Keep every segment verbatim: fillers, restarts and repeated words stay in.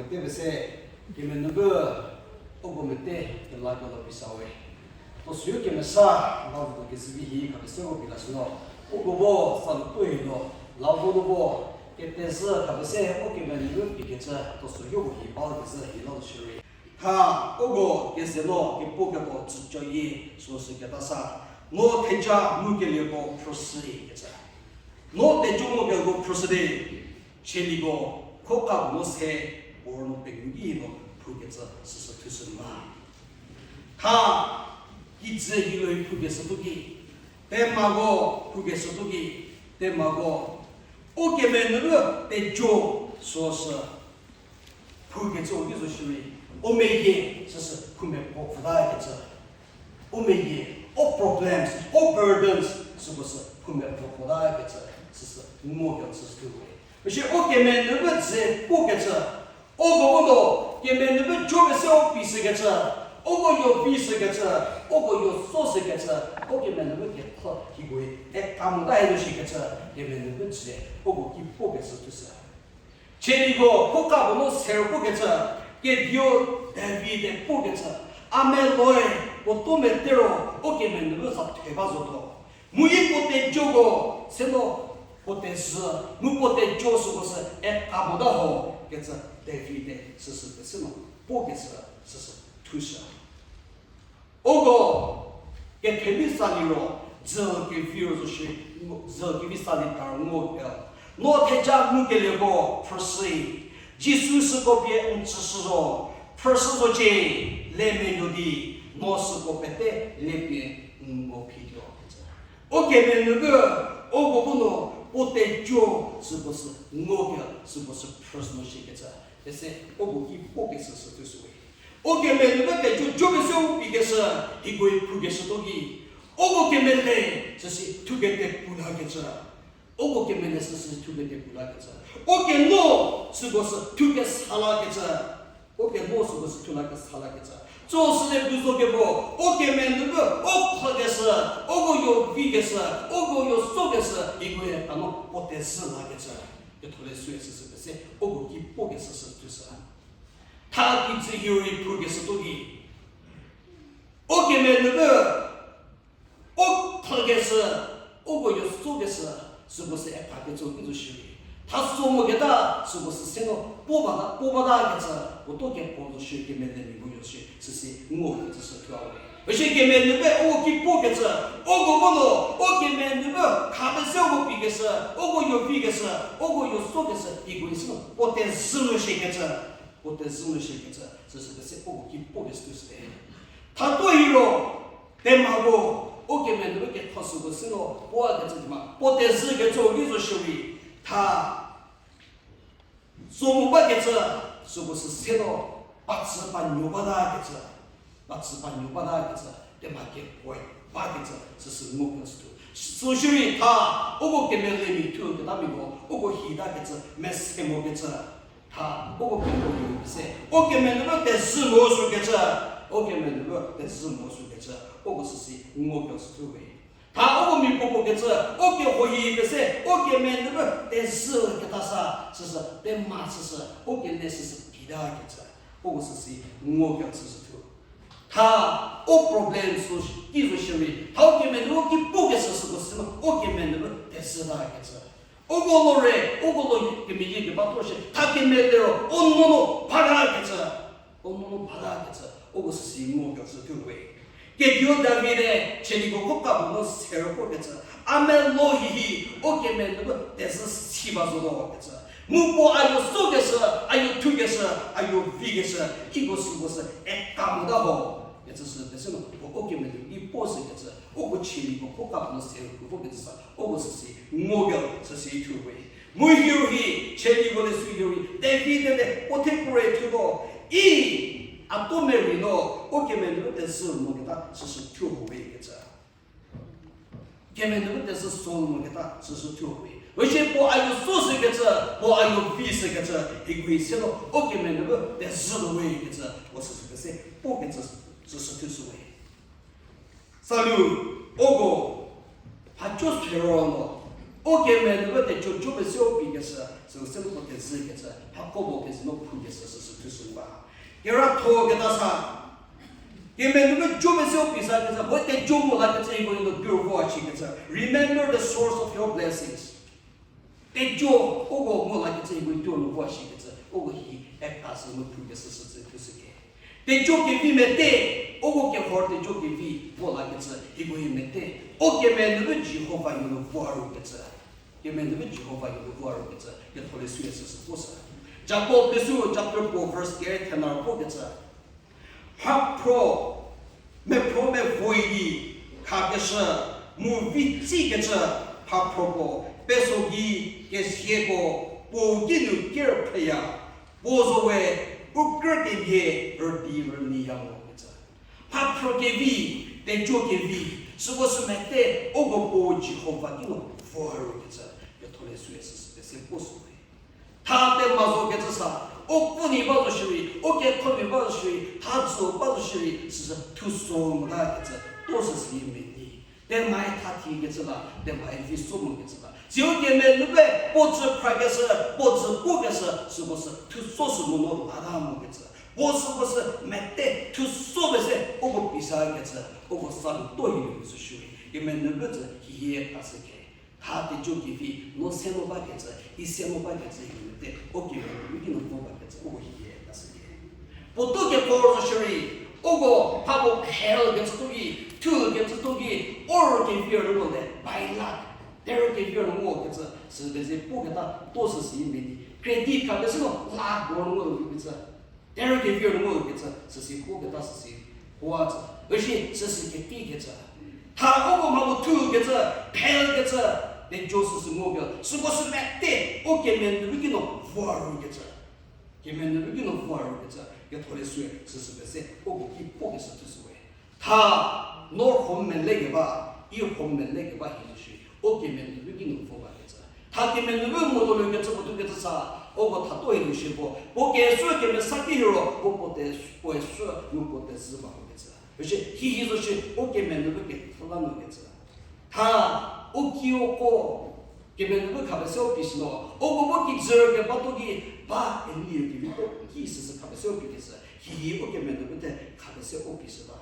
Tepese, kemenu bu, uko mete, kelakelie pisa we. Tuo süu kemesa, ba vuo kezhü vi hi, khapese uko pila süno. Uko bo, salu tuo hilo, la vo nu bo, kepezhü khapese, u kemenu bu pie kecü, tuo süu uko hi ba kezhü hi la shierei. Tha, uko keze no, kepuo ketuo tsüco yi, süsü keta sa. No theja, mu kelieko, phrüshü kecü. No tejo mo kelieko, phrüshü di. Chieliko, khoka no se, puo no pengou ki no, phrükecü, süsü thushü ma. Tha, kijü hilo phrükeshü tuo ki, temako phrükeshü tuo ki, temako, u kemenu bu tejo süsü phrükecü u ki zo shierei, u meyie süsü phrümepuo pfüta kecü. U meyie, u problems, u burdens, süko sü phrümepuo pfüta kecü, süsü ngo kecü süsü tuo we. Üshie u kemenu bu ze puo kecü, uko bu no, kemenu bu jo kese u pie shükecü, uko yo pie shükecü, uko yo so shükecü, u kemenu bu kekho hiko e, e kamuta e nu shikecü, kemenu bu ze, uko ki puo kecü thushü. Chieliko, khoka puo no ser puo kecü, kediu David-e puo kecü, a meloi, puo tuo mete ro, u kemenu bu za thie ba zotuo. Mu i puo tejoko, se no puo tezhü, mu puo tejo süko sü e kamuta ho, kecü David-e süsü pese no, puo kecü süsü thushü. Uko, kethemi sa liro, dzü kevi ro zo shi, dzü kevi sa li tar ngo el. No theja mu kelieko, phrüshü. Jisu süko pie n tsüshü zo, phrüshü zocie, le menuo di, no süko pete, le pie n ngo phituo kecü. U kemenu bu, uko bu no, puo tejo, süko sü ngo ke, süko sü phrüshü no shikecü. Ese, uko ki puo kecü süsü thushü we. U kemenu bu tejo jo kese u pie keshü, hiko e phrükeshü tuo ki. Uko kemele, süsü thukete pula kecü. Uko kemele süsü thukete pula kecü. U keno, süko sü thuke sala kecü. U keno süko sü thula kesala kecü. Tso süle bu zo kebo, u kemenu bu, u khakeshü, uko yo vikeshü, uko yo sokeshü, hiko e a no puo tezhü la kecü. Ketholeshüe süsü pese, uko ki puo kecü süsü thushü. Tha kijü hiro rei phrükeshü tuo ki. U kemenu bu, u khakeshü, uko yo sokeshü, süko sü e khakecü ki zo shierei. Tha so mo keta, süko sü se no, puo bata, puo bata kecü, puo tuo kepuo zo shierei kemelemiako yo shie, süsü ngo kecü sü thuo we. Üshie kemenu bu uko ki puo kecü, uko bu no, u kemenu bu khapese uko pie keshü, uko yo vikeshü, uko yo sokeshü, hiko e sü no, puo tezhü nu shikecü, puo tezhü nu shikecü, süsü pese uko ki puo kecü süsü te. Tha tuo hiro, temako, u kemenu bu ketho süko sü no, puo kecü di ma, puo tezhü kecü ki zo shierei, tha, so mo bakecü, süko sü se no, patsü panuo bata kecü, patsü panuo bata kecü, tema kepuoe bakecü, süsü ngo kecü thuo. Sü shierei tha, uko kemelemi thuo ketamiako, uko hita kecü, mese mo kecü, tha, uko kemelo se, u kemenu bu tezhü mo sükecü, u kemenu bu tezhü mo sükecü, uko süsü ngo kecü thuo we. Tha uko mia puopuo kecü, u kehohi pese, u kemenu bu tezhü keta sa, süsü, tema süsü, u kele süsü kida kecü, uko süsü ngo kecü sü thuo. Tha, u problem sü ki zo shierei, tha u kemenu ki puo kecü süko sü no, u kemenu bu tezhü ta kecü. Uko lo re, uko lo kemeyie keba tuo shie, tha kemele ro, u nuonuo bata kecü, u nuonuo bata kecü, uko süsü ngo kecü thuo we. Kediu David-e, chieliko khoka puo no ser puo kecü, a melo hihi, u kemenu bu tezhü si ba zotuo kecü. Mu puo a yo sokeshü, a yo thukeshü, a yo vikeshü, hiko süko sü e kamuta ho kecü sü pese no, puo u kemenu ki puo sükecü, uko chieliko khoka puo no ser puo kecü sa, uko süsü ngo kecü süsü thuo we. Mu hiro hi, chieliko le sü hiro hi, David-e le, puo the puorei thuo no, i, a tuo merei no, u kemenu bu tezhü mo keta süsü thuo we kecü. Kemenu bu tezhü so mo keta süsü thuo we. Üshie puo a yo so sükecü, puo a yo vi sükecü, hiko se no, u kemenu bu tezhü lo we kecü, puo süsü pese, puo kecü süsü thushü we. Salu, uko, mhaco se ro no, O kemenu bu tejo jo pese u pi keshü, süu se puo kezhü kecü, hako bo kezhü no phu keshü süsü thushü ba. Kera tho keta sa. Kemenu bu jo pese u pi sa kecü, bo tejo mo la kecü, iko no pure vo shi kecü. Remember the source of your blessings. Tejo, uko mo la kecü, iko pure no vo shi kecü. Uko hi, ekta sü no phu keshü süsü thushü ke. Tejo kevi mete, uko kehor tejo kevi vo la kecü, hiko hi mete. O kemenu bu Jihova yo no vo ru kecü. Kemenu bu Jihova yo no vo ru kecü, ketho le sü süsü vo sü. Jakob le sü chapter four verse kere thena ro vo kecü. Mhaphro, mephro mevoi di, kha keshü, mu vi tsi kecü, mhaphroko, peso gei, kezieko, puo kinu ker pheya, puo zo we, u krü kemhie, rüdi rüni ya mo kecü. Mhaphro kevi, tejo kevi, süko sü mete, uko puo Jihova kinu vo ru kecü, ketho le sü süsü pese vo sü we. Tha tema zo kecü sa, u pu ni ba zo shierei, u ketho ni ba zo shierei, tha zo ba zo shierei, süsü thuso mo la kecü, to süsü yi meni. Temae tha thi kecü la, temae vi so mo kecü la. Siu kemenu bu, puo tsü phra keshü, puo tsü pu keshü, süko sü thuso sü mo no la ta mo kecü. Puo süko sü mete thuso pese, uko pisa kecü, uko sa to hi sü shierei. Kemenu bu tsü hie ta sü ke. Tha tejo kevi, no se mo ba kecü, i se mo ba kecü, hi mete, o kemenu bu kinu vo ba kecü, uko hie ta sü ke. Puo to kekor zo shierei, uko, mhapuo phel kecü to ki, thu kecü to ki, or kevi ro mo le, by luck, terhü kevi ro mo kecü, sü pese pu keta, to süsü yi meni, credit kha pese no, luck ro mo kecü. Terhü kevi ro mo kecü, süsü pu keta süsü puo tsü. Üsi süsü keti kecü. Tha uko mhapuo thu kecü, phel kecü, tejo süsü mo ke, süko sü mete, o kemenu bu kinu vo ru kecü. Kemenu bu kinu vo ru kecü, ketho le sü, süsü pese, uko ki pu keshü thushü we. Tha, no hom mele keba, i hom mele keba hi zo shi, o kemenu bu kinu vo ba kecü. Tha kemenu bu mo to le kecü, puo thu kecü sa, uko tha to hi zo shi puo, puo kesü kemesa ki hiro, puo puo te, puo sü, mu puo tezhü ba ho kecü. Üsi, hi hi zo shi, o kemenu bu ketho la nu kecü. Tha, u ki uko, kemenu bu khapie se u pie si no, uko bu kijü keba to ki, ba, eli kevi to ki süsü khapie se u pie keshü, hi hi u kemenu bu te khapie se u pie si ba.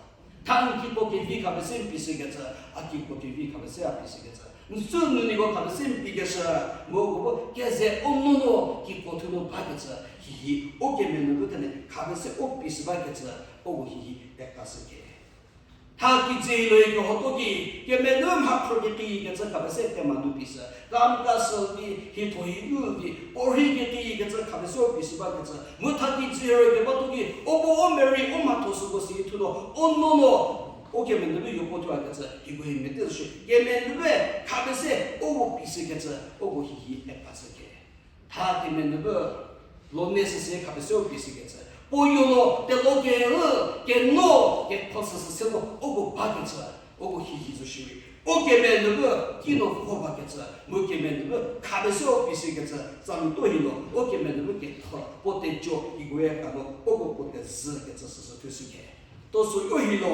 Tha n kiko kevi khapie se n pie si kecü, a kiko kevi khapie se a pie si kecü. N sü nuniko khapie se n pie keshü, mu uko bu keze u nuo no kiko thu no ba kecü, hi hi u kemenu bu te ne khapie se u pie si ba kecü, uko hi hi pekashü ke. Tha kijü hi lo kehoto ki, kemenu mhaphro keki kecü khapie se tema nu pie si, kam ka sü ki, hi tho hi nu ki, o rhi keki kecü khapie se u pie si ba kecü, mu tha kijü hi ro keba to ki, uko u merei u mhatho süko si thu no, u nuo no, u kemenu bu yopuo thu a kecü, hiko hi mete zo shi, kemenu bu khapie se u pie si kecü, uko hi hi pekashü ke. Tha kemenu bu, lo ne süsü khapie se u pie si kecü. Puo yo no, telo kehü, keno, kekho süsü se no, uko ba kecü, uko hi hi zo shierei. U kemenu bu, kinu vo ba kecü, mu kemenu bu, khapie se u pie si kecü, tsa nu to hi no, u kemenu bu ketho, puo tejo, hiko ye ka no, uko puo tezhü kecü süsü thushü ke. To sü yo hi no,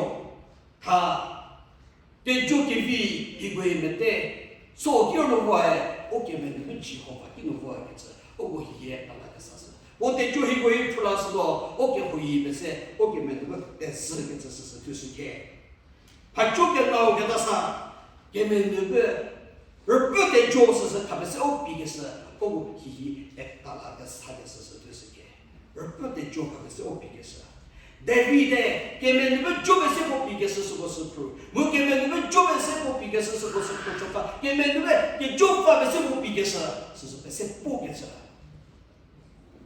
tha, tejo kevi hiko hi mete, so ki ro voe, u kemenu bu Jihova kinu voe kecü, uko hie ta la kesa sü. Puo tejo hiko hi phu la sü no, u kehou hi pese, u kemenu bu tezhü kecü süsü thushü ke. Mhaco kenau keta sa, kemenu bu, rüpfü tejo süsü khapie se u pie keshü, uko hi hi ta la kesa keshü süsü thushü ke. Rüpfü tejo khapie se u pie keshü. David-e, kemenu bu jo pie se puo pie keshü süko sü phrü. Mu kemenu bu jo pie se puo pie keshü süko sü phrü chota. Kemenu bu kejo va pie se puo pie keshü, süsü pie se puo keshü.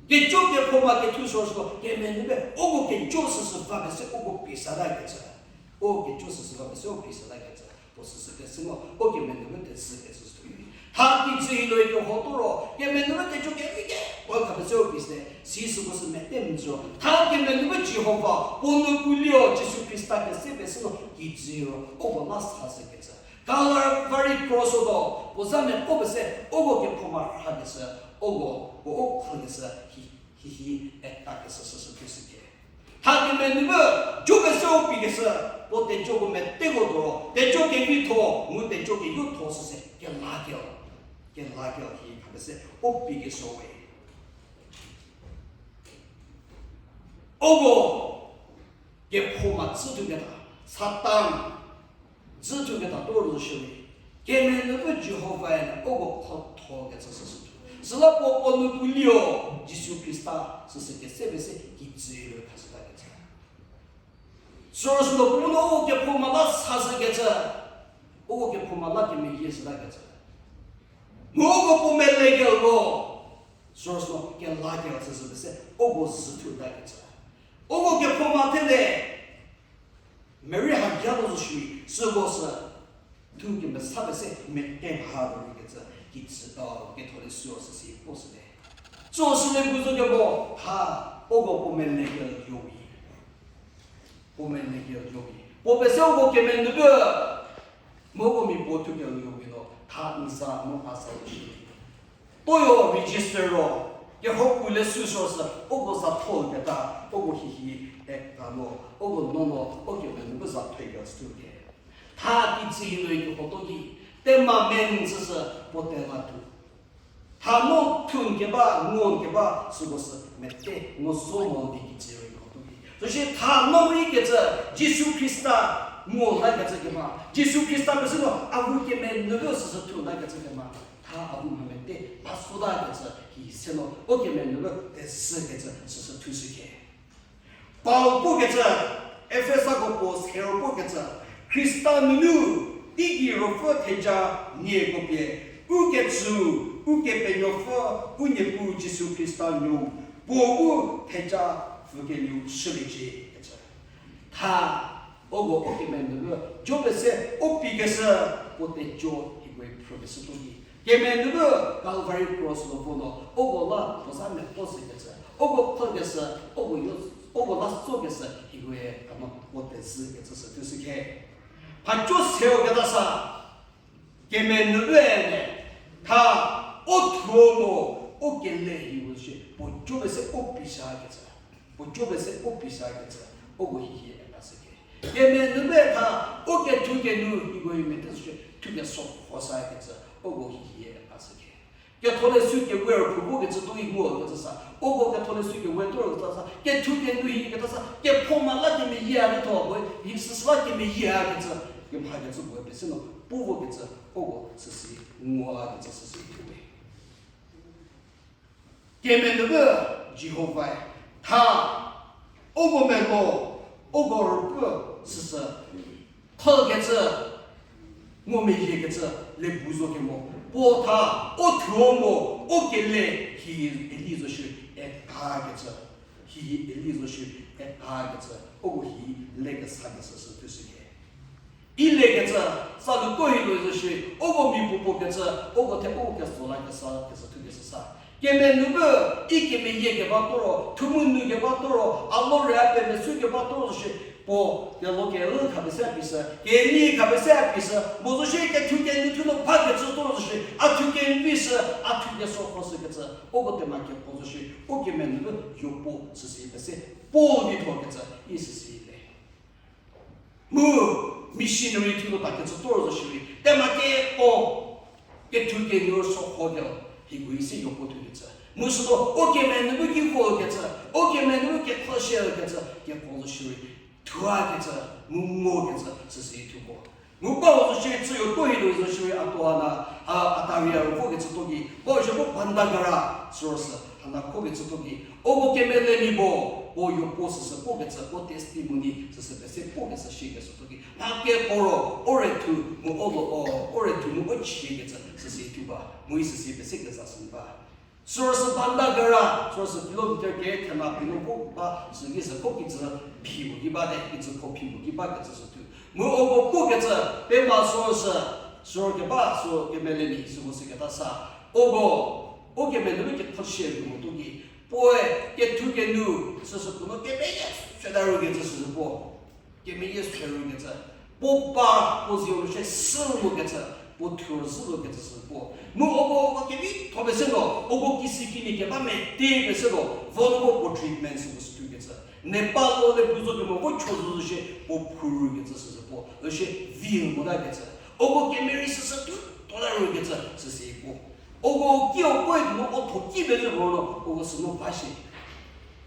Kejo kekhoma kethu so süko, kemenu bu, uko kejo süsü va pie se uko pie sa la kecü. U kejo süsü va pie se u pie sa la kecü. Puo süsü kese mo, u kemenu bu tezhü kecü sü. Tha kijü hi lo kehoto ro, kemenu bu tejo kevi keba khapie se u pie se, si süko sü mete mzü ro. Tha kemenu bu Jihova, puo nu kuolio Jisu Khrista kese pie se no kijü ro, uko la sa se kecü. Calvary cross-o do, puo za mia ko pie se, uko kekhoma rha keshü, uko, puo u khü keshü, hi, hi, hi, eta keshü süsü pie se ke. Tha kemenu bu, jo pie se u pie keshü, puo tejo ko meteko do ro, tejo kevitho, mu tejo keyotho süse, kela keo. Kelakelie hi khapie se, o pi kesuo we. Uko, kephoma tsütuo keta, Satan, tsütuo keta tuo zo shierei. Kemenupfü Jihovae uko khotho kecü süsü tuo. Süla puo puo nu tuo lio, Jisu Khrista, süsü kese pie se, kijü liro khashüta kecü. Süro süno puo no uko kephoma la sashü kecü, uko kephoma la kemeyie shüta kecü. Mu uko puo mele keuko, süro süno kelakelie süsü pie se, uko züthuta kecü. Uko kephoma thele, Mary ha ja lo zo shi, süko sü, thu kemesa pie se, mete ha lo ri kecü, kijü, ketholeshü süsü puo süte. Süsü le bu zo kemo, ha, uko puo mele keuyo wi. Puo mele keuyo wi. Puo pie se uko kemenupfü, mu uko mia puo thu keuyo wi no, tha n za mu a za lo shi. Puo yo register ro, kehoupuo leshü süsü, uko za tho keta, uko hihi, e ka no, uko no no, uko kemenupfü za thoi kecü tuo ke. Tha kijü hi no kehouto ki, tema men süsü, puo tela tuo. Tha no thun keba, ngon keba, süko sü mete, ngo zo mo di kijü rei kehouto ki. Süsie tha no ikecü, Jisu Khrista, ngo la kecü kema. Jisu Khrista pie sü no, a bu kemenupfü süsü thu la kecü kema. Tha a bu mha mete, a sota kecü, hi se no, uko kemenupfü, tezü kecü, süsü thushü ke. Paul pukecü, Efesako puo sero pukecü, Khrista nunu, teigei ruopfü theja nieko pie, u kecü, Ukepenuopfü, u Niepuu Jisu Khrista nuou, puo bu theja pfükelieu shüliecie kecü. Tha, uko uko kemenupfü, jo pie se, u pi keshü, puo tejo, hiko phrükeshü tuo ki. Kemenupfü Calvary Cross lo vo no, uko la puo za meto shükecü, uko khokeshü, uko la tsokeshü, hiko kemo puo tezü kecü sü thushü ke. Mhaco seu keta sa, kemenupfüe ne, tha, u thuo mo, u kele hiko shi, puo jo pie se u pisa kecü. Puo jo pie se u pisa kecü, uko hihi e ka shü ke. Kemenupfü tha, u kethu kenu hiko hi mete zo shi, thu keso kho sa kecü, uko hihi e ka shü ke. Ketholeshü kewe rüphu bu kecü tuoi ngo kecü sa, uko ketholeshü kewe tuo kecü sa, kethu kenu hi keta sa, kephoma la kemeyie a ketho, hi süsü la kemeyie a kecü, kemha kecü puo pie se no, pu vo kecü, uko süsü ngo a kecü süsü tuo we. Kemenupfü Jihovae, tha, uko melo, uko rüpfü süsü, thokecü, ngumezhiekecü, le bu zo kemo, puo tha, u thuo mo, u kele, hi eli zo shi, e ka kecü, hi eli zo shi, e ka kecü, uko hi le kesa kecü sü thushü ke. I lekecü, salu ko hi lo zo shi, uko mia puopuo kecü, uko the uko keso la kesa kecü thukeshü sa. Kemenupfü, i kemeyie keba toro, thumunu keba toro, a lo re a pemesü keba toro zo shi, puo, kelo kelu khapie se a pie sü, keni khapie se a pie sü, mo zo shi kethu kenu thu no ba kecü toro zo shi, a thu kenu sü, a thu keso kho sü kecü, uko tema keko zo shi, u kemenupfü yopuo süsü pie se, Paul vitho kecü, i süsü le. Mu, missionary thuo ta kecü toro zo shierei, tema keko, kethu kenu sokho ke, hiko i se yopuo thukecü. Mu süto, u kemenupfü ki vo kecü, u kemenupfü kekho shie kecü, keko zo shierei, thua kecü, mu ngo kecü, süsü thuo. Mu ba zo shierei, tsüyo ko hi lo zo shierei, a tuo hana, a, a ta ri a ro vo kecü tuo ki, ba zo shie bu Bandagara, süro sü, hana kho kecü tuo ki, uko kemelemi bo, puo yopuo süsü puo kecü, puo testimony süsü pie se puo kecü shie kecü tuo ki, mha keko ro, u re thu, mu u lo o, u re thu mu u chie kecü, süsü thuo ba, mu i süsü pie se keza sü ba. Süro sü Bandagara, süro sü kilometer ke thela pie no vo ba, süki sü ko kijü phi mo ki ba de, kijü ko phi mo ki ba kecü sü thuo. Mu uko puo kecü, pema süro sü, süro keba, süro kemelemi, süko sü keta sa. Uko, u kemenupfü kekho shie mo tuo ki, puoe, kethu kenu, süsü puo no kemeyie, seta ru kecü süsü puo. Kemeyie sü ru kecü. Puo ba, puo zie ru shie sü ru kecü. Puo thuo zhü ru kecü sü puo. Mu uko, uko kevitho pie se no, uko kisi kini keba mete pie se no, vo no puo treatment süko sü thuo kecü. Nepal lo le bu zo kemo vo cho zo zo shie, puo phu ru kecü süsü puo. Zo shie, vi mota kecü. Uko kemerei süsü thuo, tota ru kecü, süsü puo. Uko ki uko-e tuo no o tho ki pezü ro no, uko sünu ba shie.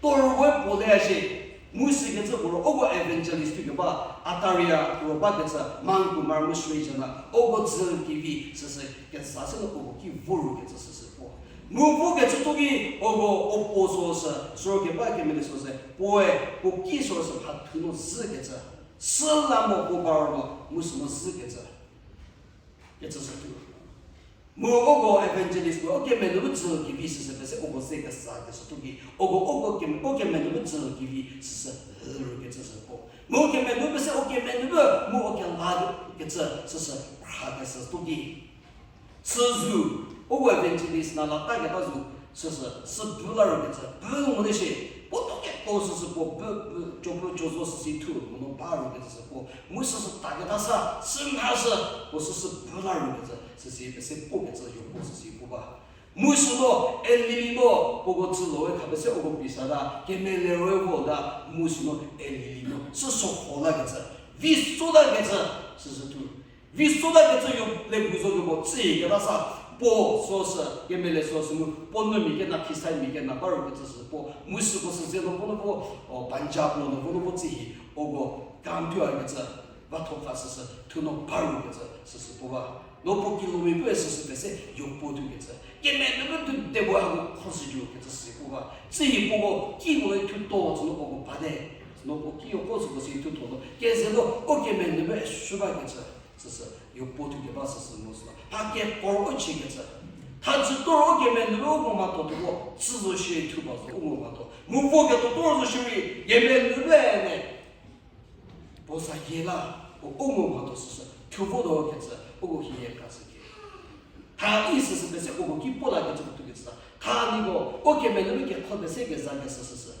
Toro we puo le shie. Mu sikecü puo ro, uko evangelist tuo keba, ataria puo ro bakecü, Manku Marmu Shrejana, uko dzü kevi, süsü keza se no uko ki vorkecü süsü puo. Mu vokecü tuo ki, uko o puo so sü, sü keba kemele so se, puoe, puo ki so sü pha thu no zhükecü. Süla mo puo ba ro no, mu sünu zhükecü. Kecü sü tuo. Mu uko evangelist puo, o kemenu bu dzü kevi süsü pese uko ze kesa kesa tuo ki. Uko, uko keme, o kemenu bu dzü kevi süsü hürü kecü sü puo. Mu kemenu bu se o kemenu bu, mu o kela kecü süsü khra kesa tuo ki. Süzü, uko evangelist na la ta keta zü, süsü, sü bu la ro kecü, bu mo de shie, puo to keto süsü puo, bu, bu, co bu, co zo süsü thu, mo no ba ro kecü sü puo, mu süsü ta keta sa, sü mha sü, puo süsü bu la ro kecü, süsü pese puo kecü, yo puo süsü puo ba. Mu süno, elili no, puoko tsü lo we kha pese uko pisa ta, kemele ro vo ta, mu süno, elili no, süsü ho la kecü, vi so la kecü, süsü thu. Vi so la kecü yo le bu zo kemo tsü keta sa, puo so sü, kemele so sü mu, puo nu mi kena, phisa mi kena, ba ro kecü sü puo, mu süko sü ze no vo no vo, o, Punjab lo no vo no vo tsü hi, uko kam thu a kecü, va tho kha süsü, thu no ba ro kecü, süsü puo ba. No puo kilomipü süsü pese, yo puo thu kecü. Kemenu bu thu de bu ha ko kho sü ju kecü süsü puo ba. Tsü hi puoko, ki mo le thu to, tsü no puoko ba de. No puo ki yo ko süko sü thu to no. Keze no, o kemenu bu e sü ba kecü. Süsü, yo puo thu keba süsü mo sü. Ha kekor o chie kecü. Tha dzü toro kemenu bu u ngo mhatho tuo, tsü zo shie thu ba zo u ngo mhatho. Mu vo ketuo toro zo shierei, kemenu bu ne. Puo za ye la, u, u ngo mhatho süsü, thu vo do kecü, uko hie kra sü ke. Tha i süsü pese uko ki puo la kecü tuo kecü ta. Tha niko, o kemenu bu kekho pese keza kecü süsü.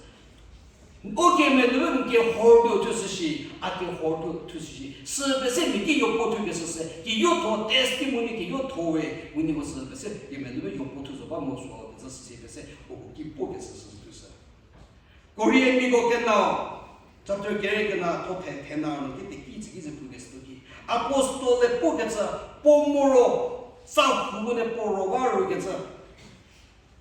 O kemenu bu n kehor tuo thu süshi, a kehor tuo thu süshi. Sü pese mi ki yo puo thu kecü sü, ki yo tho testimony ki yo tho we, mu niko sü pese kemenu bu yo puo thu zo ba mo sü kecü süsü pese, uko ki puo kecü süsü tuo sü. Korintiako kenau, chapter kere kena tho the thena no ki teki tsü ki zü pu kecü tuo ki. Apostle le puo kecü, puo mo ro, sa hu ne puo ro ba ru kecü.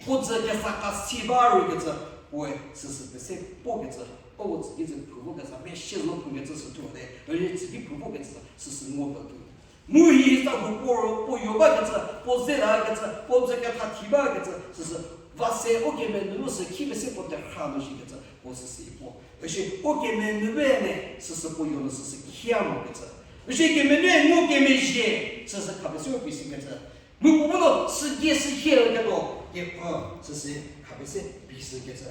Puo dzü kesa ka si ba ru kecü, puoe süsü pese puo kecü, uko tsü ki zü pu vo kecü, machine no pu kecü sü tuo de, ri tsü ki pu vo kecü, süsü ngo ba tuo. Mu hi sa hu puo ro, puo yo ba kecü, puo ze la kecü, puo dzü ketha thi ba kecü, süsü, va se o kemenu sü ki pese puo te kha no shi kecü, puo süsü puo. Üshi o kemenu bu ne, süsü puo yo no süsü kia mo kecü. Üshi kemenu ngo kemezhie, süsü kha pese o pisi kecü. Mu puo bu no sü die sü hie ketuo, ke, süsü kha pese pisi kecü,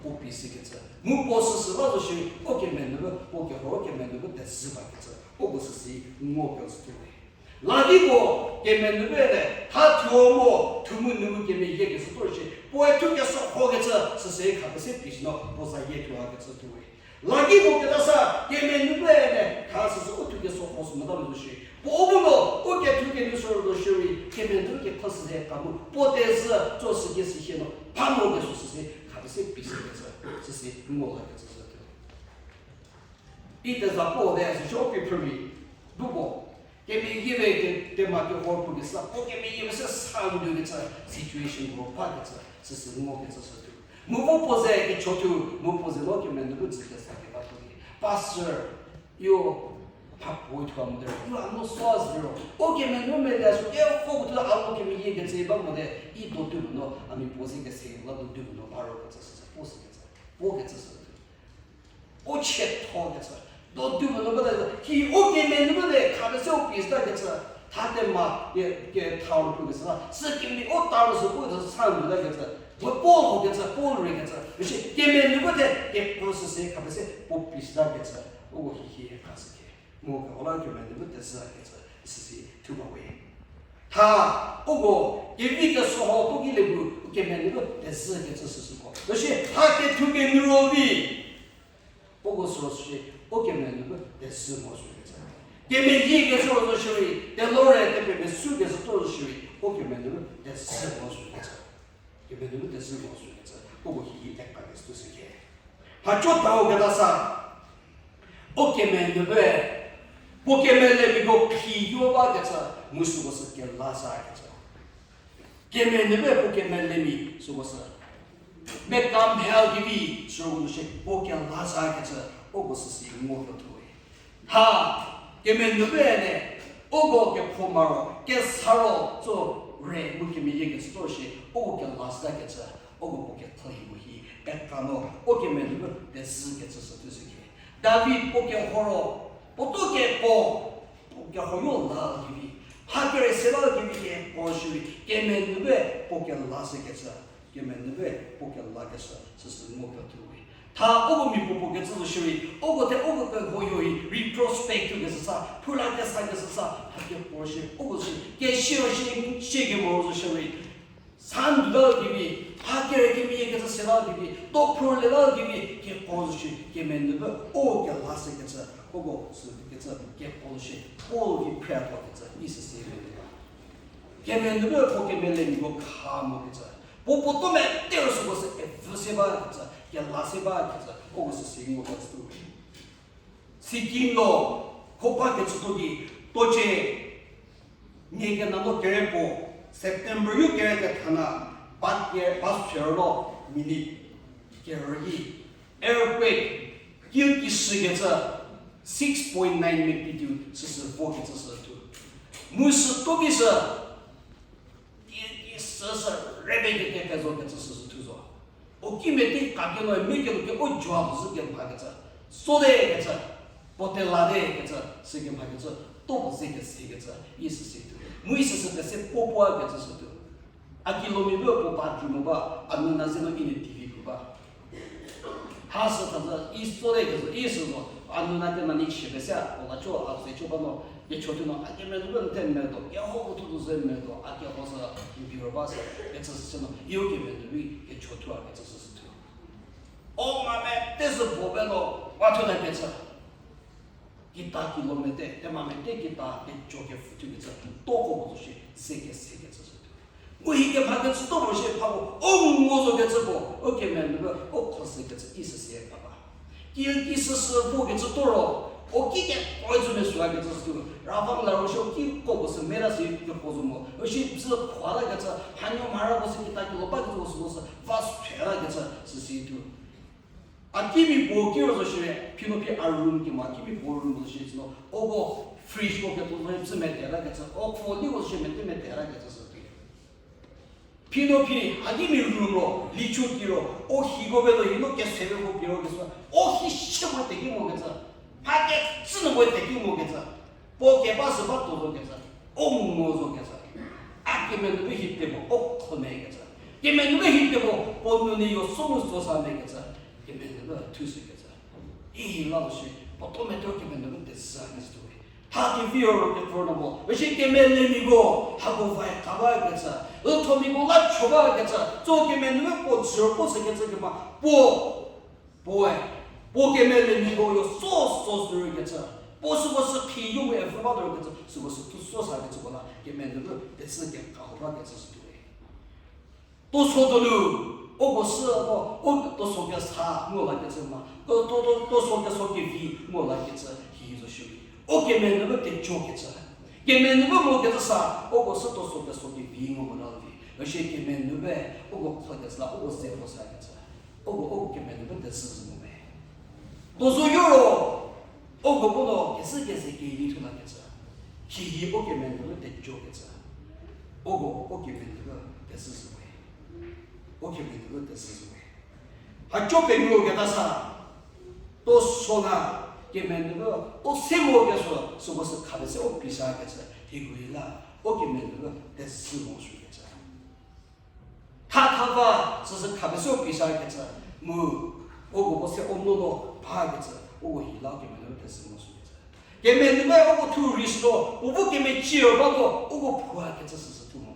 puo pisi kecü. Mu puo süsü la zo shi, o kemenu bu, puo kehor kemenu bu tezhü ba kecü, uko süsü ngo kecü tuo we. Lakiko kemenu bu le, tha thuo mo, thu mu nu mu kemeyie kecü tuo shi, puoe thu kesü ho kecü, süsü kha pese pisi no, puo za ye thu ha kecü tuo we. Lakiko keta sa, kemenu bu ne, tha süsü u thu kesü ho sü mota lo zo shi, puo u bu no, u kethu kenu sü ro zo shierei, kemenu kekho sü ze ka mu, puo tezhü, tso sü kesü hie no, pa mo kesü süsü, kha pese pisi kecü, süsü ngo la kecü sü tuo. I teza puo de süsü o pi phrümi, bu puo, kemeyie we ke, tema kehor pu kesa, puo kemeyie we se sa ndu kecü, situation ro pa kecü, süsü ngo kecü sü tuo. Mu vo puo ze kecho thu, mu puo ze no kemenu bu dzü kesa keba tuo ki. Pastor, yo, tha puo thuo mo de, yo, a no so zero. O kemenu me le sü, ke fo bu thu a o kemeyie kecü ba mo de, i do tuo no, a mi puo ze kese la do tuo no, ba ro kecü süsü, puo sü kecü, puo kecü sü tuo. O chie tho kecü. Do tuo mo no ba de, ki o kemenu bu de, kha pese o pisi ta kecü. Tha tema, ke, ke tha ro pu kesa, sü kemi o ta ro sü pu kesa sa ndu ta kecü. Puo Paul ho kecü, Paul rei kecü. Üshi kemenu bu de, ke puo süsü kha pese puo pisi ta kecü. Uko hihie kha sü ke. Mu ke o la kemenu bu tezhü kecü, süsü thu ba we. Tha, uko, kevi kesü ho tuo ki le bu, kemenu bu tezhü kecü süsü ko. Üshi, tha kethu kenu ro vi. Uko süsü, o kemenu bu tezhü mo sü kecü. Kemeyie kecü ro zo shierei, telore kepemesu kecü tuo zo shierei, o kemenu bu tezhü mo sü kecü. Kemenu bu tezhü mo sü kecü, uko hihi ekpa kecü tuo sü ke. Mhaco tau keta sa, o kemenu bu, puo kemelemiako khi yo ba kecü, mu süko sü kela sa kecü. Kemenupfü puo kemelemia süko sü. Meka mhau kevi süko nu shie puo kela zhakecü, uko süsü ngo tuo tuoi. Ha, kemenupfü ne, uko kephouma ro, kesa ro, tso re mu kemeyiekecü tso shie, uko kela zhakecü, uko puo ketho hi mo hi, pekra no, u kemenupfü tezhükecü sü tuo zhükhie. David puo keho ro, puo tuo kepuo, puo keho yo la kevi, ha kere se la kevi kepuo shierei, kemenupfü puo kela zhakecü, kemenupfü puo kelakeshü, süsü ngo tuo tuoi. Tha uko mia puopuo kecü zo shierei, uko the uko keho yo hi retrospect thukeshü sa, phula kesakeshü sa, ha kepuo shie, uko shie, kesiu shie, shie kemo zo shierei. Sandu la kevi, ha kere kemeyiekecü se la kevi, doctor le la kevi, kepuo zo shie, kemenupfü u kela zhakecü, uko sü kecü, kepuo zo shie, Paul ki phre tuokecü, i süsü le ba. Kemenupfü puo kemelemia ko kha mokecü, puo puo tuo mete ro süko sü evü se bakecü, kela se bakecü, uko süsü ngo tuo tuoi. Sikkim no, khopa kecü tuo di, tocie, nie kena no kere puo, September yu kere kethana, ba ke, ba sero no, minute, kere ki, earthquake, kil kishükecü, six point nine magnitude, süsü vokecü sü tuo. Mu sü tuo ki sü, kil kishü sü, rebe kete kezokecü süsü tuo zo. O ki meti kakeno mi keno ke o jua zhü kemhakecü, sote kecü, puo tela te kecü, sü kemhakecü, tuo puo ze kesekecü, i süsü tuo. Mu i süsü pese puo puo kecü sü tuo. A kilomia bu puo bathroom ba, a nu na ze no i ne T V pu ba. Ha sü tazü, i sote kezü, i sü zo, a nu na kena ni chie pese, puo la cho, a ze cho ba no, kecho tuo no, a kemenupfü n te medo, keho puo tuo tuo ze medo, a keho sü n bi ro ba sü, kecü sü no, i u kemenupfü kecho tuo a kecü sü sü tuo. O ma mete sü puo be no, wa thuo ta kecü. Kita kilomete, tema mete kita kecho kepfü tuo kecü, tuo ko puo zo shie, ze kesekecü sü tuo. Mu hi kemhakecü tuo puo shie phako, o ngo zo kecü puo, u kemenupfü, u kho sekecü, i süsü ka ba. Kil kishü sü vokecü tuo ro, o ki keko zhü mesua kecü sü tuo. Ravang la ro shie o ki ko puo sü meta sü keko zo mo. O shie zhü khwa la kecü, hanuo mhara puo sü kita kilo ba kecü puo süko sü, va sü la kecü, süsü tuo. A kimia puo ki ro zo shie, phino phi a room kemo, a kimia puo room zo shie sü no, uko fridge ko ketuo zo zhü mete la kecü, o kho li ko zo shie mete mete la kecü sü tuo. Phino phi, a kimia room ro, licho ki ro, o hiko be no hi no kese be ko phi ro kecü, o hi shie mo teki mo kecü, mha kecü nu mo teki mo kecü, puo keba sü ba tuo zo kecü, o mo zo kecü. A kemenupfü hi te mo, o kho me kecü. Kemenupfü hi te mo, puo nu ni yo so mu so sa me kecü. Kemenupfü thushü kecü. I hi la zo shie, puo tuo mete ro kemenupfü tezhü kecü tuo we. Tha kevi ro kepfü no mo, u shie kemelemiako, hako va ka ba kecü, u thomia ko la cho ba kecü, tso kemenupfü puo dzü ro puo sü kecü kema, puo, puoe, puo kemelemiako yo so so sü ro kecü, puo süko sü phi yo mu e pfü ba ro kecü, süko sü thu so sa kecüko la, kemenupfü tezhü keka ho ba kecü sü tuo we. Toso donu, uko sü no, u toso kesa ngo la kecü ma, to, to, to, toso keso kevi ngo la kecü hi zo shierei, u kemenupfü kecho kecü. Kemenupfü mo kecü sa, uko sü toso keso kevi ngo mo la vi. Üshie kemenupfü, uko kho kecü la, uko ze puo sa kecü. Uko, uko kemenupfü tezhü mo me. Tozo yo ro, uko bu no kezhü keze kevi thu la kecü. Hihi u kemenupfü tejo kecü. Uko u kemenupfü tezhü zhü we. U kemenupfü tezhü zhü we. Haco pengou keta sa, toso na kemenupfü, u se mo keso, süko sü khapie se u pisa kecü, hiko la, u kemenupfü tezhü mo sü kecü. Thatha va, süsü khapie se u pisa kecü, mu, uko bu se u nuo no ba kecü, uko hi la kemenupfü tezhü mo sü kecü. Kemenupfü uko thu risk lo, u bu kemecie ba ko, uko phua kecü süsü thu mo.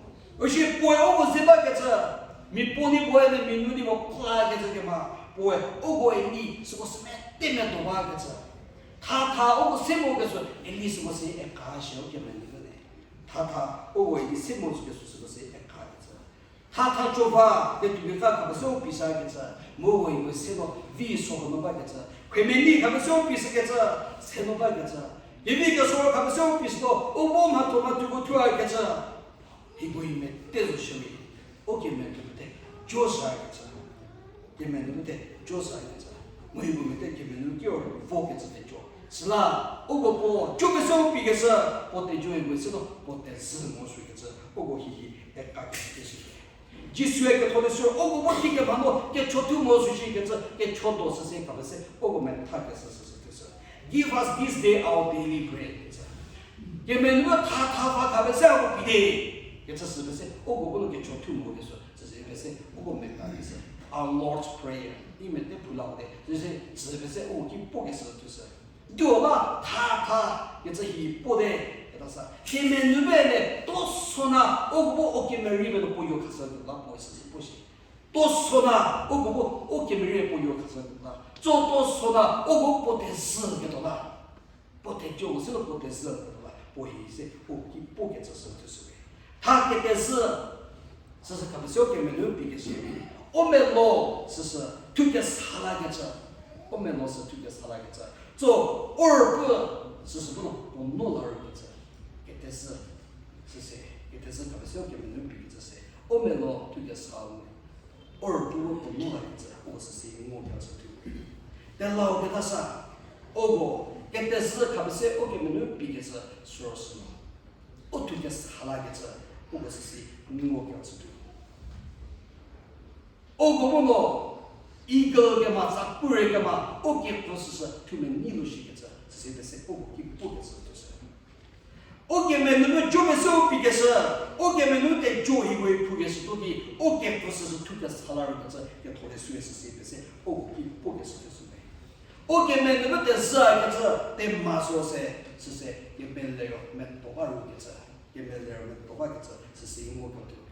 Üshie puoe uko ze ba kecü, mi puo ni puoe ne mi nu ni mo phua kecü kema, puoe uko eli süko sü mete medo ba kecü. Thatha uko se mo kecü, eli süko se eka shie u kemenupfü ne. Thatha uko eli se mo sü kecü süko se eka kecü. Thatha co va, ketuo keta khapie se u pisa kecü, mu uko se no vi so no ba kecü. Khriemeni khapie se u pisa kecü, se no ba kecü. Kevi keso khapie se u pisa no, u bu mhatho mhatuko thua kecü. Hiko mete zo shierei, U kemenu pete jo sa kecü. Kemenu pete jo sa kecü. Mu hieko mete kemenu ki ro vokecü te jo. Süla, uko puo, jo kecü u pi kecü, puo te jo hieko sü no, puo te zü mo sü kecü, uko hihi, e ka kecü te sü. Jisue ketho le sü, uko puo ki keba no, kecho thu mo sü shi kecü, kecho do sü se ka pe se, uko metha kecü sü sü te sü. Give us this day our daily bread. Kecü. Kemenu tha tha va ka pe se uko pi de. Kecü sü pe se, uko puo no kecho thu mo kecü. Süsü pe se, uko meta di sü, Our Lord's Prayer. I mete pula de, süsü, süsü pe se, uko ki puo kecü thusü. Dio la, tha, tha, kecü hi puo de, keta sa. Kemenu be le, to so na, uko puo o kemerei be lo puo yo khasü la puo süsü puo shi. To so na, uko puo o kemerei puo yo khasü la. Tso to so na, uko puo te sü keto la. Puo te jo, sü lo puo te zü, puo hi se, puo ki puo kecü sü thusü we. Tha kete zü, süsü ka pe se u kemenu pi kecü. U melo, süsü, thu kesa la kecü. U melo sü thu kesa la kecü. Tso, u rüpü, süsü bu no, puo no la ru kecü. Kete zü, süsü, kete zü ka pe se u kemenu pi kecü se. U melo, thu kesa la. U rüpü puo no la kecü, uko süsü ngo kecü thu. Te lau keta sa, uko, kete zü ka pe se u kemenu pi kecü, sü ro sü no. U thu kesa la kecü, uko süsü ngo kecü thu. Uko bu no, eagle kema, tsa pure kema, u kepfü süsü, thu menei lo shi kecü, süsü pe se uko ki puo kecü thusü. U kemenu nu jo pe se u pi keshü, u kemenu te jo hi we phu keshü to ki, u kepfü süsü thu kesa la ru kecü, ketho le sü süsü pe se, uko ki puo keshü thusü me. U kemenu nu te zü kecü, te ma so se, süsü, kemele ro meto ba ru kecü, kemele ro meto ba kecü, süsü ngo ketuo.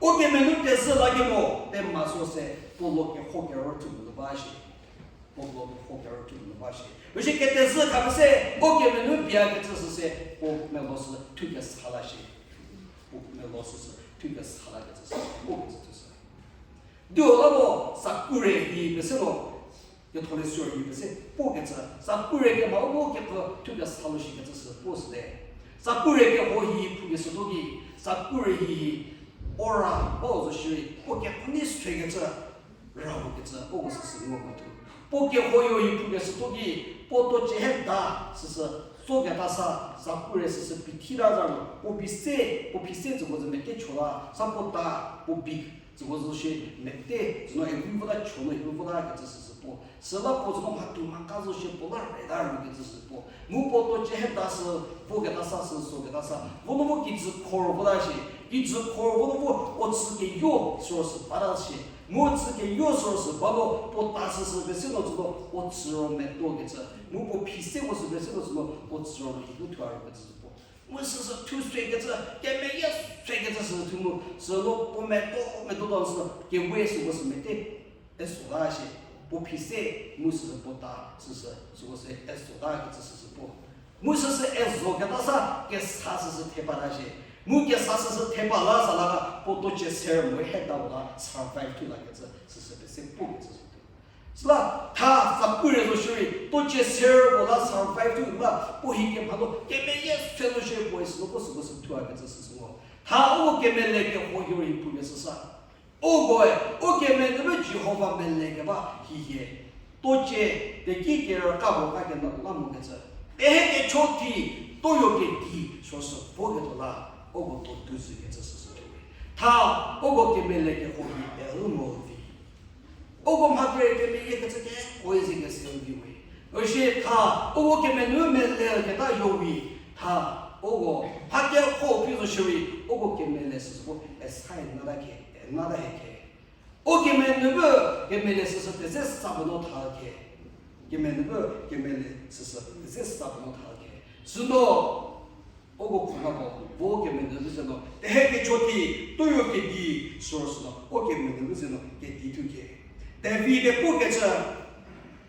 U kemenu te zü la kemo, te ma so se, puo lo keho kero thu nu ba shi. Puo lo keho kero thu nu ba shi. Üshie kete zü ka pe se, u kemenu pia kecü süse, puo melo sü thu kesa la shi. Puo melo süsü thu kesa la kecü sü, puo kecü thusü. Dio la mo, sakure hi pe se lo, ketho le sü hi pe se, puo kecü, sakure kema u kepfü thu kesa lo shi kecü sü, puo süte. Sakure keho hi phu keshü to ki, sakure hi, ora, ba u zo shirei, puo kepfü ni sü kecü, ra mo kecü, uko süsü ngo ketuo. Puo keho yo hi phu keshü to ki, puo to chie heta, süsü, so keta sa, sakure süsü phi thi la za ro, puo phi se, puo phi se tsüko zü mete cho la, sa puo ta, puo bi, tsüko zü shie mete, zü no evi vo la cho no evi vo la kecü süsü puo. Süla puo zü no mhatu mhaka zo shie puo la reta ru kecü sü puo. Mu puo to chie heta sü, vo keta sa sü, so keta sa. Vo no vo kijü khor vo la shie. Kijü khor vo no vo o tsü keyo sü ro sü ba la shie. Mu tsü keyo sü ro sü ba lo, puo ta süsü pe se no zü no, o tsü ro meto kecü. Mu puo phi se ko sü pe se no zü no, o tsü ro meto thua ro kecü sü puo. Mu süsü thu sü kecü, kemeyie sü kecü sü thu mu, sü no puo meto, meto do sü, kewe süko sü mete, e so la shie, puo phi se, mu süsü puo ta, süsü, süko sü e so la kecü süsü puo. Mu süsü e zo keta sa, kesa süsü thepa la shie. Mu kesa süsü thepa la sa la, puo to chie ser mu heta la, survive thu la kecü, süsü pe se puo kecü sü thu. Süla, tha sakure zo shirei, to chie ser puo la survive thu la, puo hi kemha lo, kemeyie sü lo shie puo süko süko sü thua kecü süsü ngo. Tha u kemele keho hi ro hi phu keshü sa. Ukoe, u kemenu nu Jihova mele keba hihie. To chie, teki kerü ka bo ka keno la mo kecü. Tehe kecho ti, toyo kedi, sü sü vo ketuo la, uko to du zü kecü süsü tuo. Tha, uko kemele keho hi e u mo vi. Uko mha kere kemeyie kecü keko ze kese vi we. Üshie tha, uko kemenu mele keta yo vi. Tha, uko mha keho phi zo shirei, uko kemele süsü bo, e sa e nata ke, e nata he ke. U kemenu bu kemele süsü teze sa puo no tha ke. Kemenu bu kemele süsü teze sa puo no tha ke. Süno, uko khona puo, vo kemenu bu ze no, tehe kecho ti, toyo kedi, sü ro sü no, u kemenu bu ze no, kedi thu ke. David-e puo kecü,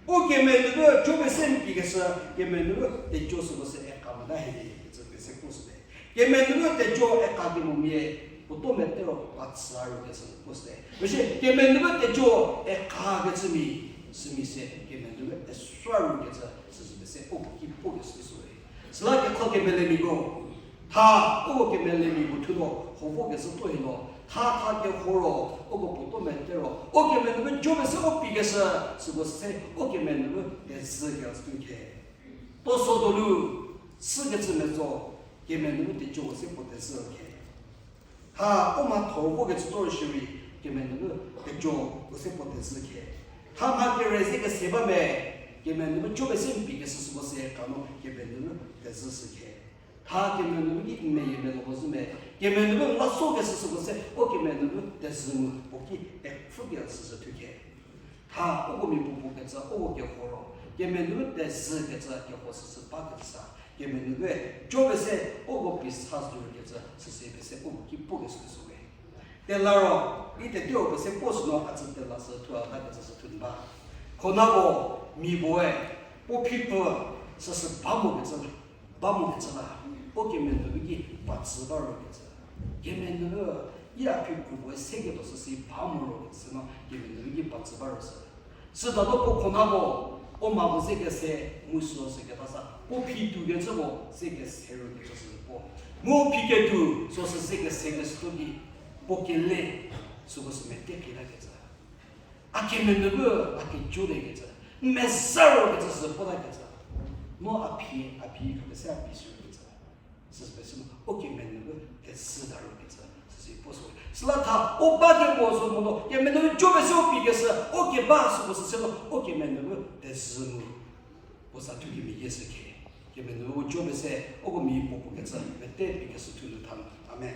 u kemenu bu jo pe se n pi keshü, kemenu bu tejo süko sü e ka mota he, kecü pe se puo süte. Kemenu bu tejo e ka kemomia, puo to mete ro pa tsü a ru kecü puo süte. Üshie kemenu bu tejo e ka kecü mi, sümi se kemenu bu e sü a ru kecü, süsü pe se uko ki puo keshü süe. Süla ketho kemelemiako, tha, uko kemelemiako thuo, ho vo kecü to hi lo, Tha tha keho ro, uko puo to mete ro, u kemenu bu jo pie se u pi keshü, süko se u kemenu bu tezhü keshü tuo khe. Toso donu, sükecü metso, kemenu bu tejo se puo tezhü khe. Tha u mhatho vokecü to shierei, kemenu bu tejo se puo tezhü khe. Tha mha kere ze kese ba me, kemenu bu jo pie se n pi keshü süko se kano kemenu bu tezhü shü khe. Tha kemenu bu ki n meyie melou zhü me, kemenu bu n la so keshü süko se u kemenu bu tezhü mu puo ki pfhü keshü sü thu khe. Tha uko mia puopuo kecü uko keho ro, kemenu bu tezhü kecü keho süsü ba kecü sa, kemenu bu jo pie se uko pie sa zhü kecü süsü pie se uko ki puo keshü sü we. Tela ro, i tete u pie se puo sü no a tsü tela sü thu a ta kecü sü thu n ba. Khonako, mia puoe, puo phi pfü, süsü ba mo kecü la, ba mo kecü la, u kemenu bu ki pa tsü ba ro kecü. Kemenu bu, i a phi puopuoe se ketuo süsü ba mo ro kecü no kemenu bu ki pa tsü ba ro sü. Süta to puo khonako, u mako ze kese, mu süsü keta sa puo phi tuo kecü mo ze kese ro kecü sü puo. Mu phi ketuo süsü ze kese keshü tuo ki, puo kele, süko sü mete phi ta kecü. A kemenu bu, a kejo te kecü. N meza ro kecü sü puo ta kecü. No a phi, a phi kha pie se a phi sü ro kecü. Süsü pie sü no, u kemenu bu tezhü ta ro kecü. Süsü puo sü. Süla tha, u ba kemo sü mo no, kemenu bu jo pie se u pi keshü, u keba süko sü se no, u kemenu bu tezhü mu. Puo sa thu kemeyie sü khe. Kemenu bu jo pie se, uko mia puopuo kecü, mete pie keshü thu nu tha. Amen.